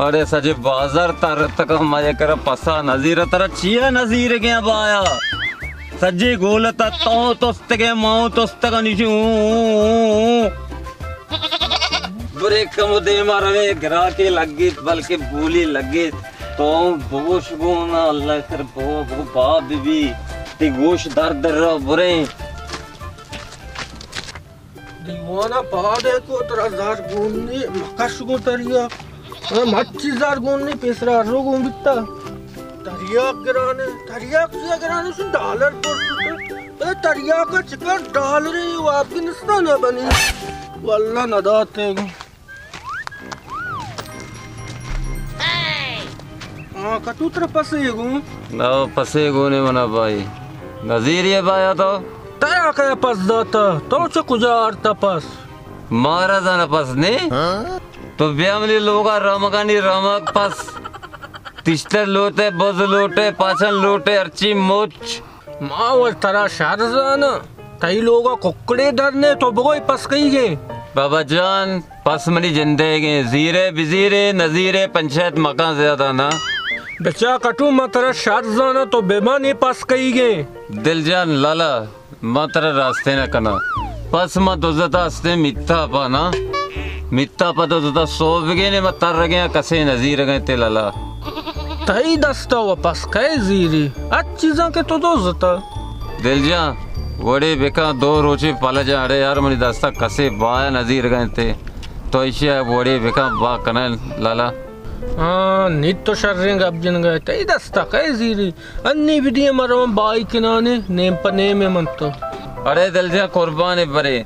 اڑے سجے بازار ترتگ، ما یک را پسا نزیر، ترا چیا نزیر گیا بایا؟ سجے گولتا تو توستگے، ماو توستگا نشی، اوں، اوں، اوں، اوں۔ برے کمو دیما روے، گراکے لگیت، بلکہ بولی لگیت۔ تو بگوش گونا، اللہ کر بگو، بگو باب بی بی، تی گوش درد رو برے۔ دیوانا پاد ءَ تو ترا زر گون نی، مکش گون تریاک۔ اے مچی زر گون نی، پیسرا رو گون بیتا۔ تریاک گرانے، تریاک چیا گرانے، شو ڈالر پر شتے۔ اے تریاک چکر ڈالر ہے، وہ آپ کی نستا نہ بنی۔ واللہ نہ داتے گون۔ ہاں، کٹو ترا پسے گون؟ نہ، پسے گون نے منا بھائی۔ نزیری ہے بایا تو؟ ترا کیا پس داتا؟ تو چہ کجا آرتا پس؟ مارا زانا پس نے؟ تو بیا منی لوگا رمگانی رمگ پس۔ تشتر لوٹے، بز لوٹے، پاچن لوٹے، ہرچی مچ۔ ما و ترا شر زاناں۔ تئی لوگا ککڑے در نے، تو بگوئی پس کئیگے؟ بابا جان، پس منی جندے گے، زیرے بزیرے، نزیرے پنچایت مکان زیادہ نا۔ بچا کٹو، ما ترا شر زاناں، تو ببان اے پس کئیگے؟ دل جان لالا، ما ترا راستے نہ کناں۔ پس ما دزتا استیں میتا پا نا۔ میتا پا دزتا سوبگے نے ما ترگے آں، کسے نزیرگے تے لالا۔ تئی دستا و پس کئے زیری؟ اچ چیزاں کہ تو دزتا۔ دل جان، وڑے بکاں دو روچے پلجاں، اڑے یار منی دستا کسے بایا نزیرگے تے۔ تو ایشی وڑے بکاں با کنن لالا۔ ہاں، نی تو شریں گپ جنگا، تئی دستا کئے زیری؟ انی بدی ما روان بائی کنانے، نیم پہ نیم من تو۔ اڑے دل جان قربان برے۔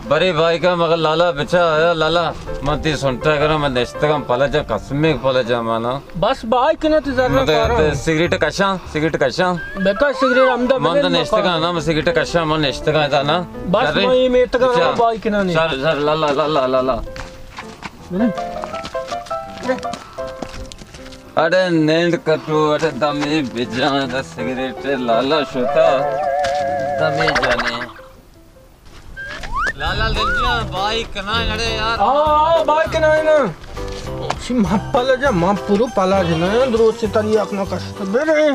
برے بھائی کا مگر لالا بچا آیا لالا، من تی سنٹا کرا، من نشتگاں پلجا قسمے پلجا مانا۔ بس بائی کنا تی زر من تو کارا۔ سگریٹ کشاں، سگریٹ کشاں۔ بکا سگریٹ ہمدا من بلے تو نشتگاں نا، من سگریٹ کشاں، من نشتگاں تا نا۔ بس شریں۔ من یہ میتگا بچا۔ بائی کنانے۔ شر، شر، لالا، لالا، لالا۔ بلے۔ اڑے نینڈ کٹو، اڑے دمے بجان، اڑے سگریٹ لالا شتا، دمے جانے۔ لالا دل جان، بائی کنائیں اڑے یار۔ آ، آ، بائی کنائیں نا۔ چی ما پلا جا، ما پورو پلا جا نا، دروچے تریاک نا کشت برے۔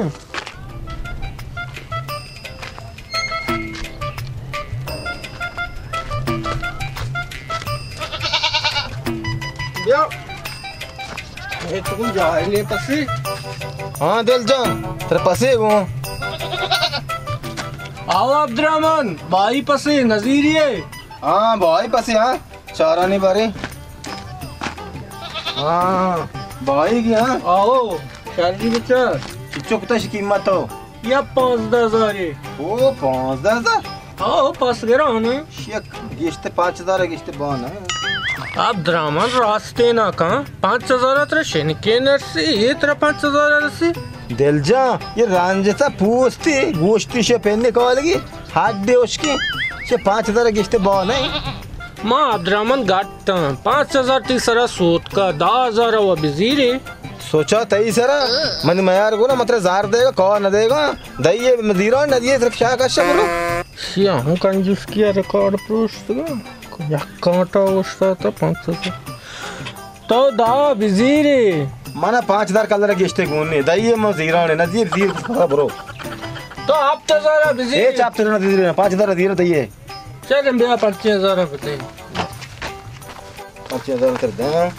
بیا۔ اے تو جاہلے پسے۔ ہاں دل جان، ترا پسے گوں۔ آو عبدالرحمن، بائی پسے نزیری ہے۔ ہاں، بائی پسے، ہاں۔ چارانی بارے۔ ہاں، بائی گی، ہاں۔ آو، شرجی بچار۔ چچو کتش قیمت ہو؟ یا پانزدہ ہزار ہے۔ او، پانزدہ ہزار؟ آو، پس گران ہے۔ شک گشت پانچ ہزار گشت بان ہے۔ عبدالرحمن راستے نہ کن، پانچ ہزار ترا شنکے نرسی، یہ ترا پانچ ہزار رسی۔ دل جان، یہ رانجتا پوستی، گوشتی شے پہنے کالگی، ہڈ دے اشکی، شے پانچ ہزار گشت بان ہے۔ ما عبدالرحمن گٹاں، پانچ ہزار تی سرا سوتکا، دہ ہزار و بزیرے۔ سوچا تئی سرا، من میار گونا متر زار دے گا، کار نہ دے گا، دئیے مزیران نہ دیے، صرف شاہ کشا برو۔ شیا ہوں کنجوس کیا ریکارڈ پروشتگا، یک کانٹا اوشتاتا پانچ ہزار۔ تو دہ بزیرے۔ منا پانچ ہزار کلر گشتے گون نے، دئیے من زیران نہ دیے، زیر برو۔ تو ہفت ہزار بزیر۔ اے چاپ تیرا نہ دیے، پانچ ہزار دیے دئیے۔ چل بیا پنچ ہزار بدے۔ پنچ ہزار تر دیں۔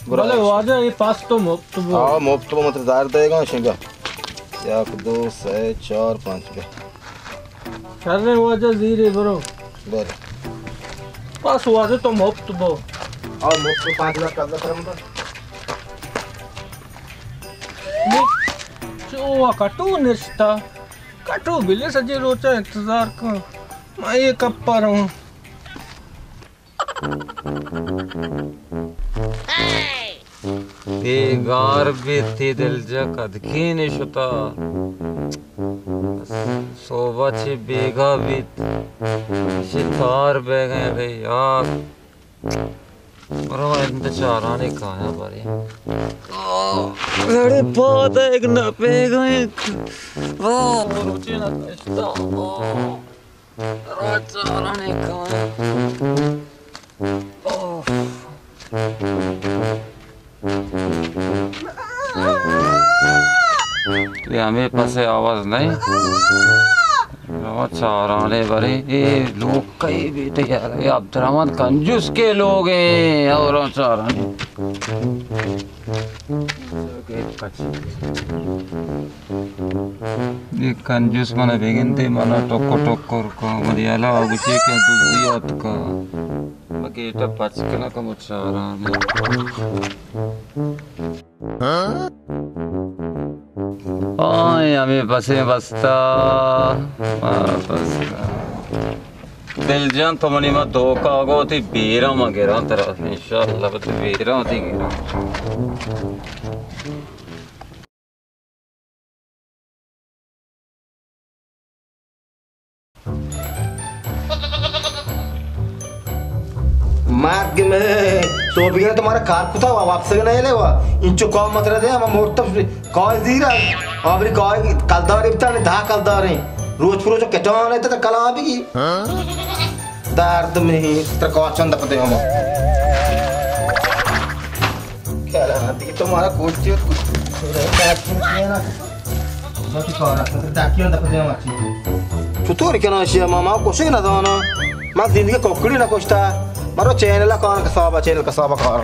بلے واجہ، یہ پاس تو مفت بو۔ ہاں، مفت بو، متر زار دے گا، شنگا۔ یک، دو، سے، چار، پانچ بے۔ شر واجہ زیرے برو۔ برو۔ پاس واجہ تو مفت بو۔ ہاں، مفت بو، پانچ لاکھ قبضہ کرم تو۔ چو کٹو نشتا۔ کٹو بلے سجے روچا انتظار کن۔ میں یہ کپ پر ہوں۔ بیگار بیت تی دل جا کدکین شتا۔ صوبہ چے بیگا بیت۔ چے تار بیگا رے یار۔ برو انت چارانی کایا بری۔ آہ، اڑے پاد ایک نہ پیگا ایک۔ آہ، مروچی نہ کشتا۔ آہ۔ راجا رانے کائیں۔ اوف۔ ہمے پسے آواز نہیں۔ رو چارانے برے، اے لوگ کئی بیٹے یار، اے عبدالرحمن کنجوس کے لوگ ہیں، اور چارانے۔ اے کنجوس منا بگندے، منا ٹکر ٹکر کو، مدی علاوہ گچے کہ دزی آتکا۔ مگے ایٹا پچ کنا کمو چارانے۔ آئیں ہمے پسیں بستہ۔ آ، بستہ۔ دل جان، تو منی ما دھوکا گو، تئی بیراں ما گراں ترا۔ انشاءاللہ بہ تئی بیراں تئی گراں۔ مرگ میں سوبیگن تمہارا کار کتا وا، واپس نہ لے وا۔ انچو کام مت رہ دے، ہم مرتب کال زیرا۔ آبری کال کلدار بتا نے، دہ کلدار ہیں۔ روچ پروچ کٹان ہے تو کلا بھی۔ درد میں تر کار چند پتے ہم۔ کلا دیگه تو مارا کشتی و کشتی۔ چطور کنان شیئے؟ ما، ما کشگ نزاناں۔ من زندگی ککڑی نکشتہ۔ مرو چینل کار کسابا، چینل کسابا کار۔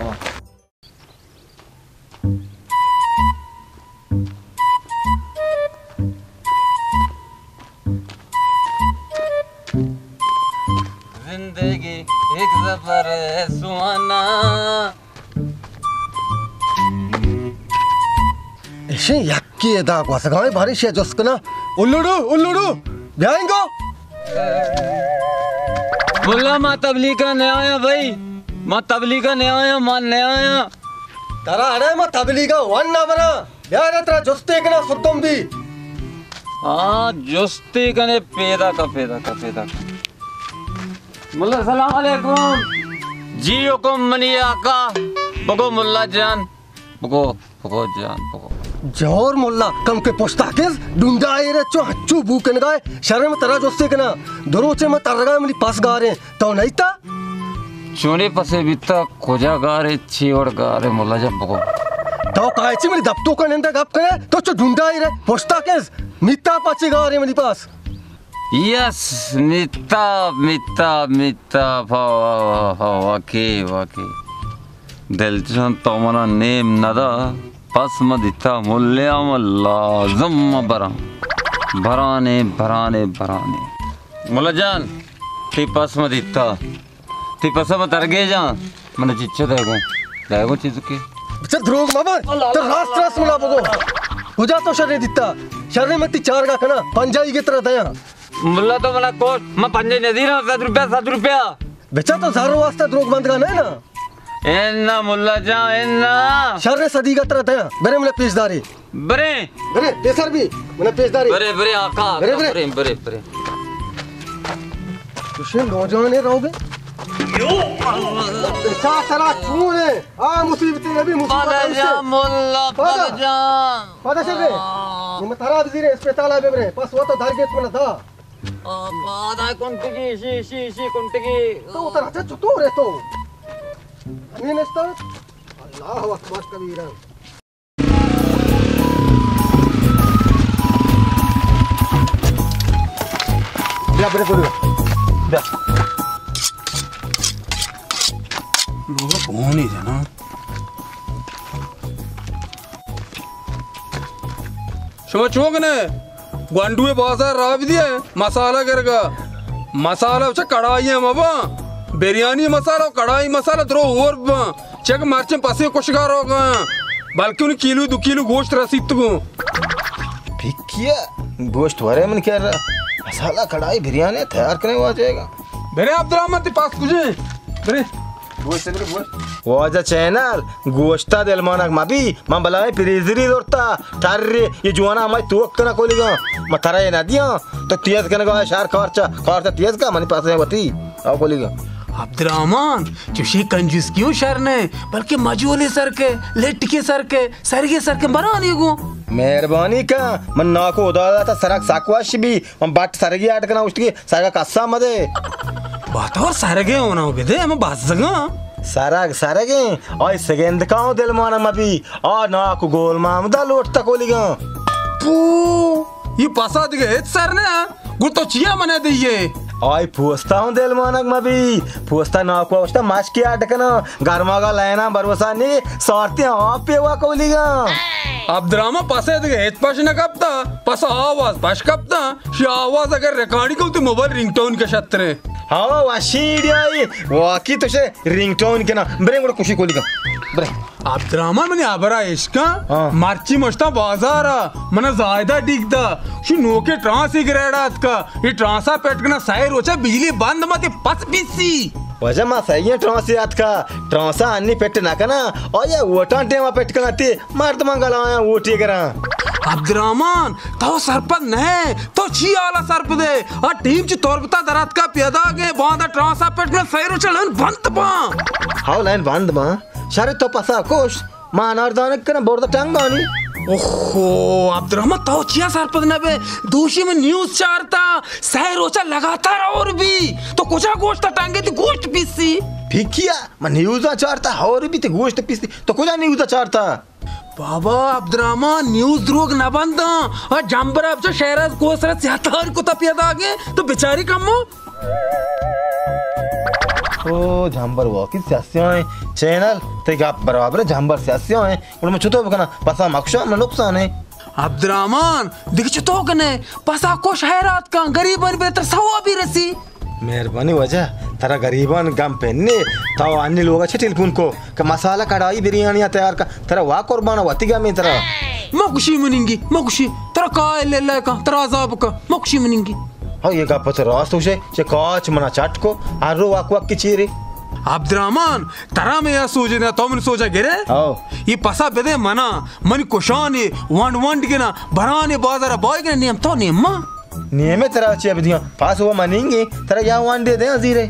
زندگی ایک سفر ہے سہانا۔ ایشیں یکے ادا گوزگائیں، باریں شے جست کناں۔ الوڑو، الوڑو، بیائیں گو۔ ملا، ما تبلیغا نہ آیاں بھائی، ما تبلیغا نہ آیاں، ما نہ آیاں۔ ترا اڑے ما تبلیغا ون نہ براں۔ بیار ترا جستے کناں سردم بی۔ ہاں، جستے کنے، پیدا کا، پیدا کا، پیدا کا۔ ملا، سلام علیکم۔ جی حکم منی آقا۔ بگو ملا جان، بگو، بگو جان، بگو۔ جور ملا، کم کے پشتا کس، ڈنڈا اے رچو، ہچو بو کنگائے، شرم ترا جستے کنا، دروچے میں ترگا منی پاس گاریں، تو نہیں تا؟ چونے پسے بیتا، کجا گارے، چی وڑ گارے، ملا جان بگو۔ تو کائے چی منی دپتو کا نندا گپ کنے، تو چو ڈنڈا اے رے، پشتا کس، میتا پاچے گارے منی پاس۔ یس، میتاب، میتاب، میتاب، ہو، ہو، ہو، ہو، واقعی، واقعی۔ دل جان تو منا نیم ندا، پس ما دیتا ملیا ما لازم ما براں۔ برانے، برانے، برانے۔ ملا جان، تی پس ما دیتا۔ تی پسا ما ترگے جان، من چچا دے گوں، دے گوں چیز کے۔ بچہ دروگ مبر، تو راست راست منا بگو۔ کجا تو شرے دیتا؟ شرے من تی چارگا کنا، پنجاہی کے ترا دیاں۔ ملا تو منا کوش، من پنجاہی ندیراں، صد روپیہ، صد روپیہ۔ بچہ تو زر واسطہ دروگ بندگا نہ نا۔ اے نا ملا جان، اے نا۔ شرے صدیقہ ترا دیاں، برے منا پیش داری۔ برے۔ برے، پیسر بی، منا پیش داری۔ برے، برے، آقا، برے، آقا، برے۔ برے، برے، برے۔ چوشیں نوجوانے روگے۔ بچا ترا چون ہے؟ آ مصیبت نبی، مصیبت پدا ہمشہ۔ جا ملا، پدا۔ پدا جا۔ پدا شر ہے۔ آ۔ نیم ترا بزیرے اسپتالا ببرے، پس وہ تو درگیت منا دا۔ آ، پدا کنٹگی، شی، شی، شی کنٹگی۔ تو ترا چا چطور ہے تو؟ ہمیں نشتا؟ اللہ اکبر کبیرہ۔ بیا، بیا، بیا، بیا۔ لوگا کون ہی جنا؟ شما چون کنے؟ گونڈوے بازار راہ بدیے، مسالہ گرگا۔ مسالہ چہ کڑائی مباں۔ بریانی مسالہ و کڑائی مسالہ درو ہور بباں۔ چک مرچیں پسیں کشگا روگا، بلکہ انہیں کیلو دو کیلو گوشت رسیت گوں۔ پکیا گوشت ورے من کر رہا۔ مسالہ کڑائی بریانی تیار کرنے واجے گا۔ برے عبدالرحمن، تی پاس کجے؟ برے۔ گوشت، برے، گوشت۔ واجہ چینل، گوشتا دل مانگ مبی، من بلائیں پریزری زورتا، ٹر، یہ جوانا ہمائی توک کنا کولیگا، من ترا یہ ندیاں، تو تیز کنگا شہر کارچا، کارچا تیز کا، منی پاسے وتی۔ آ کولیگا۔ عبدالرحمن، چوشیں کنجوسکیوں شر نہ، بلکہ مجولے سر کے، لٹکے سر کے، سرگے سر کے برانے گوں۔ مہربانی کن، من ناکو ادا داتا سرگ سک وش بی، من بٹ سرگی اڈ کناں، اشتگی سرگا کسا مدے۔ باتور سرگے ہونا بدے، ہم بزگاں۔ سرگ، سرگیں، آئی سگندکاں دل مانا مبی، آ ناکو گول محمدا لوٹتا کولیگاں۔ پو، یہ پسا دگہ ہچ سر نہ۔ گڑا تو چیا منا دئیے؟ آئی پوستا ہوں دلمانگ مبی۔ پوستا ناکو اشتا مشکی اڈ کنا۔ گرماگا لائنا بھروسہ نی، سارتی آپ پیوا کولیگا۔ عبدالرحمن، پسے دگہ ہچ پش نہ کپتا۔ پسا آواز پش کپتا۔ شی آواز اگر ریکارڈنگ کو تو موبائل رنگ ٹون کا شترے۔ ہاں، وشی ڈیائی۔ واقعی تو شے رنگ ٹون کنا۔ برے گڑا کشی کولیگا۔ برے۔ عبدالرحمن، منی ہبرا اشکا۔ ہاں۔ مرچی مشتا بازارا، منا زاہدہ ڈیک دا۔ شی نوکے ٹرانسی گریڈ آتکا۔ یہ ٹرانسا پٹ کنا سہ روچا بجلی بند متے پس پیسی۔ واجہ ما سہی ٹرانسی آتکا۔ ٹرانسا انی پٹ نہ کنا۔ آیا ووٹاں ٹیما پٹ کنا تی مردمان گلا آیا ووٹی گرا۔ عبدالرحمن، تو سرپد نہ، تو چی حالا سرپد ہے؟ آ ٹیم چی تربتا دراتکا پیدا گئے، باندا ٹرانسا پٹ کنا سہ روچا لائن بند باں۔ ہاو لائن بند باں۔ شر تو پسا کشت، ما اناردانک کناں برد ٹنگ بانی۔ اوہو، عبدالرحمن، تو چیا سرپد نہ بے؟ دوشی من نیوز چارتا، سہ روچا لگاتار اور بی۔ تو کجا گوشتا ٹنگے تی گوشت پیسی؟ پھکیا، من نیوزا چارتا اور بی تی گوشت پیسی۔ تو کجا نیوزا چارتا؟ بابا عبدالرحمن، نیوز دروگ نہ بنداں۔ آ جمبر اب چہ شہر از کوسر سیاتار کتا پیدا گے، تو بیچاری کمو۔ او جمبر واقعی سیاسیاں ہیں۔ چینل، تے گپ برابر ہے، جمبر سیاسیاں ہیں۔ گڑا من چطور بکناں؟ پسا مکشاں، من نقصان ہے۔ عبدالرحمن، دیگہ چطور کنے؟ پسا کش حیرات کن، غریبانی بہتر ثوابی رسی۔ مہربانی واجہ، ترا غریبان گم پہ نے، تو انی لوگا چہ ٹیلیفون کو کہ مسالہ کڑائی بریانی تیار کا، ترا وا قربان وتی گمیں ترا۔ ما خوشی مننگی، ما خوشی، ترا کا لے لے کا، ترا عذاب کا، ما خوشی مننگی۔ ہاں، یہ گپ تو راست ہوشے، چہ کاچ منا چٹ کو، ہر رو واک واک کی چیرے۔ عبدالرحمن، ترا میں یا سوچے نہ، تو من سوچا گرے؟ ہاں۔ یہ پسا بدے منا، من کشانے، ونڈ ونڈ گنا، برانے بازار بائی گنا، نیم تو نیم ما۔ نیمے ترا چیا بدیاں؟ پاس وہ منینگے، ترا یا وانڈے دیاں زیرے۔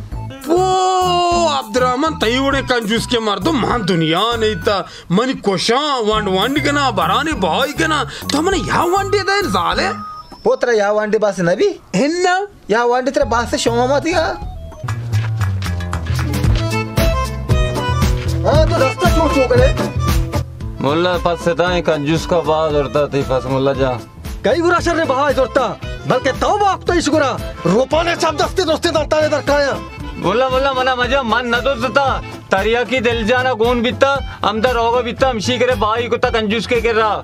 پو، عبدالرحمن، تئی وڑیں کنجوس کے مردم مان دنیا نہیں تا۔ منی کشاں، وانڈ وانڈ کنا، برانے بہائی کنا، تو من یا وانڈے دے زالے۔ پو، ترا یا وانڈے باس نبی؟ ہننا۔ یا وانڈے ترا باس شوما ماتی ہا۔ ہاں، تو دستا چون چون کرے؟ مولا پس ستائیں کنجوس کا باز اڑتا تھی پس مولا جان۔ کئی گرا شر بہا زرتا، بلکہ تو باپ تو ایش گرا روپانے چپ دستے درستے دنتانے در کایا۔ مولا، مولا، منا مجا من نہ دزتا، تریاکی دل جانا گون بیتا، ہمدا روگا بیتا، ہمشی کرے بھائی کتا کنجوس کے کرا۔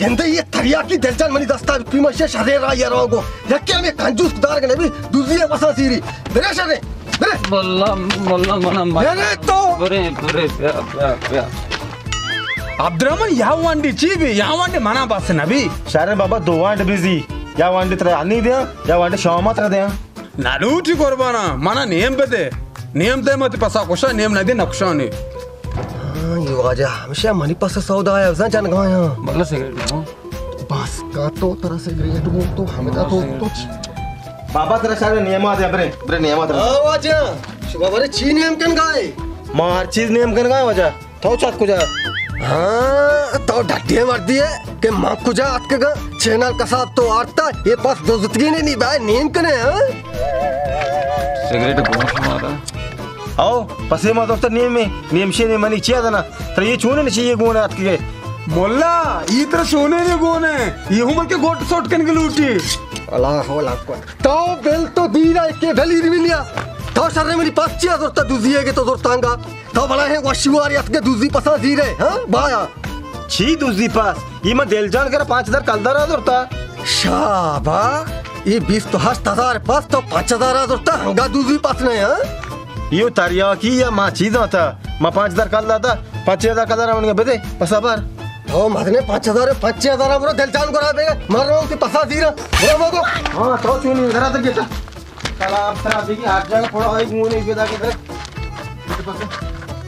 گندے یہ تریاکی دل جان منی دستا پیما شے شرے را یا روگو، یکی ہمیں کنجوس دار گنے بھی دوزی ہے پسا سیری۔ برے شرے، برے۔ مولا، مولا، منا مجا۔ برے تو۔ برے، برے، بیا، بیا، بیا۔ عبدالرحمن، یا وانڈی چی بی؟ یا وانڈی منا بس نبی۔ شر بابا، دو وانڈ بزی۔ یا وانڈی ترا انی دیاں، یا وانڈی شاما ترا دیاں۔ نہ لوٹی قربانا، منا نیم بدے۔ نیم دے مت پسا کشا، نیم نہ دے نقصانے۔ ہاں، یہ واجہ ہمیشہ منی پس سودا ہے، ازاں جنگایا۔ بلا سگریٹ نہ۔ بس کا تو ترا سگریٹ بو تو ہمیں تو تو۔ بابا ترا شر نیما دے، برے، برے نیما ترا۔ ہاں واجہ، شما برے چی نیم کن گائے؟ ما ہر چیز نیم کن گائے واجہ۔ تو چت کجا؟ ہاں، تو ڈڈی مردی ہے کہ من کجا اتکگا، چینل کساب تو آرتا، یہ پس دزتگی نے نی بائے نیم کنے، ہاں؟ سگریٹ گوش مارا۔ او، پسے ما دوست نیم میں، نیم شے نے منی چیا دنا؟ ترا یہ چونے نے چیے گونے اتکگے؟ مولا، یہ ترا چونے نے گونے، یہ عمر کے گوٹ سوٹ کن کے لوٹی۔ اللہ اکبر۔ تو بل تو دیرا کے ڈلی روینیا۔ تو شر منی پس چیا زرتا دوزیے کے تو زرتانگا۔ تو بلا ہے وشواری اتکے دوزی پسا زیرے، ہاں؟ بایا۔ چی دوزی پس؟ یہ من دل جان کرا پانچ ہزار کلدار آ زرتا۔ شابا، یہ بیست و ہشت ہزار پس تو پانچ ہزار آ زرتا، ہنگا دوزی پس نہیں، ہاں؟ یہ تریاکی یا ما چیز آتا، ما پانچ ہزار کلدار دا، پانچ ہزار کلدار آ منگا بدے، پسا بر۔ تو مدنے پانچ ہزار، پانچ ہزار برو دل جان گرا بے، مر رہا ہوں کہ پسا زیرا، برو مگو۔ ہاں، تو چونی گھرا تک گیتا۔ سلام، سلام، دیکھی، ہر جگہ پڑا ہے، گون ہے، پیدا کے در۔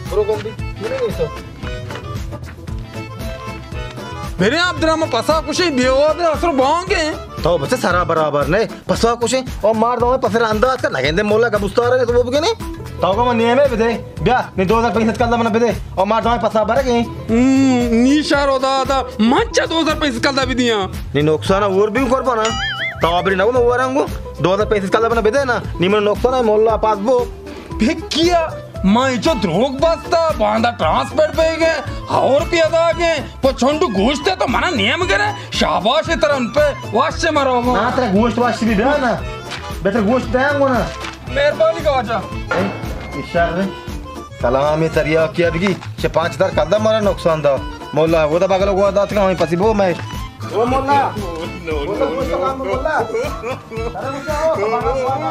برو گندی، یہ نہیں سو۔ میرے عبدالرحمن پسا کشی، بے ہوا دے اثر بانگے۔ تو بچے سرا برابر نہیں، پسا کشی، اور مار دو پسر انداز کا، نگندے مولا کا بستار ہے، تو وہ بگنے۔ تو کو من نیمے بدے، بیا، نہیں دو ہزار پینسٹھ کلدار منا بدے، اور مار دو پسا برگے۔ ہم، نی شار و دادا، من چا دو ہزار پینسٹھ کلدار بھی دیا۔ نی نقصان اور بھی قربانا۔ تو ابری نگو میں ورنگو، دو ہزار پینسٹھ کلدار منا بدے نا، نی من نقصان ہے، مولا پاس بو۔ پھکیا، من اینچو دروگ بستا، باندا ٹرانسپر بیگے، ہور پیدا گے، پہ چنڈو گوشتے تو منا نیم گرے، شاباش ترن پہ، واش چے مرو گو۔ نا ترا گوشت واش بھی بیا نا، بہتر گوشت دیاں گو نا۔ مہربانی خواجہ۔ اے، اشار رے۔ سلام، یہ تریاک کیا بگی، چہ پانچ ہزار کلدار مارا نقصان دا۔ مولا، وہ دا بغل گوا دات کا ہمیں پسی بو میں۔ او مولا، مولا، گوشت کام مولا۔ ارے مولا، او، سبحان اللہ۔